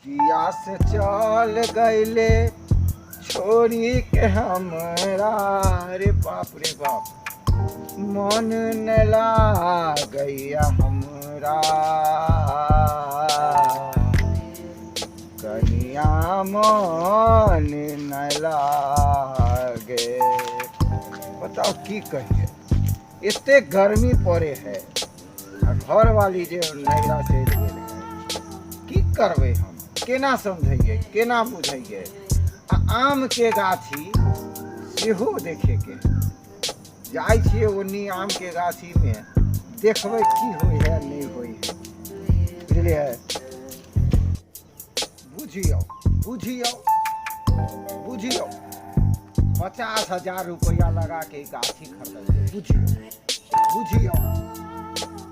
पिया से चल गईले छोड़ी के हमरा, रे बाप रे बाप, मन न लागैया हमरा, कनिया मन न लागे। बताओ की कहिए, एते गर्मी पड़े है आ घरवाली जे नैरा से गेल है, की करबै हम, केना समझैयै केना बुझैयै। आ आमके गाछी सेहो देखेके है, जाइ छियै ओन्नी आमके गाछीमे देखबै की होइ है नहि होइ है, बुझलियै। बुझियौ बुझियौ बुझियौ, 50,000 रुपैआ लगा के गाछी खरीदलियै, बुझियौ बुझियौ,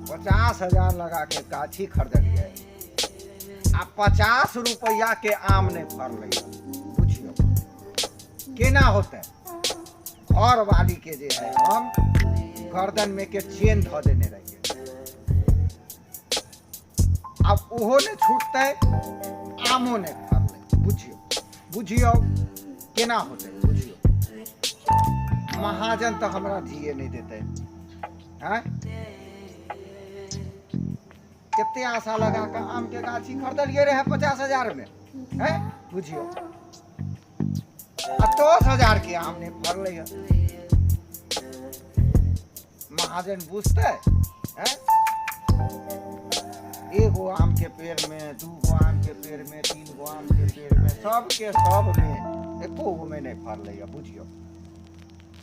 50,000 लगा के गाछी खरीदलियै आ 50 रुपैआ के आम नहि फड़लै, बुझियौ केना होतै। घरवाली के जे है हम गर्दन में के चेन धऽ देने रहियै, आब ओहो नहि छूटतै आमो नहि फड़लै, बुझियौ बुझियौ केना होतै, बुझियौ। महाजन तऽ हमरा जिए नहि देतै, आँय कते आशा लगा कऽ आम के गाछी खरीदलियै रहे 50,000 में, हैं बुझियौ, आ 10,000 के आम नहि फड़लै हँ। महाजन बुझतै, हैं एगो आम के पेड़ में, 2 गो आम के पेड़ में, 3 गो आम के पेड़ में, सबके सब में एको गो में नहि फड़लै हँ, बुझियौ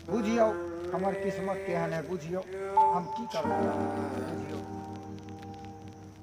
बुझियौ हमर किस्मत केहन है, बुझियौ हम की करबै, बुझियौ।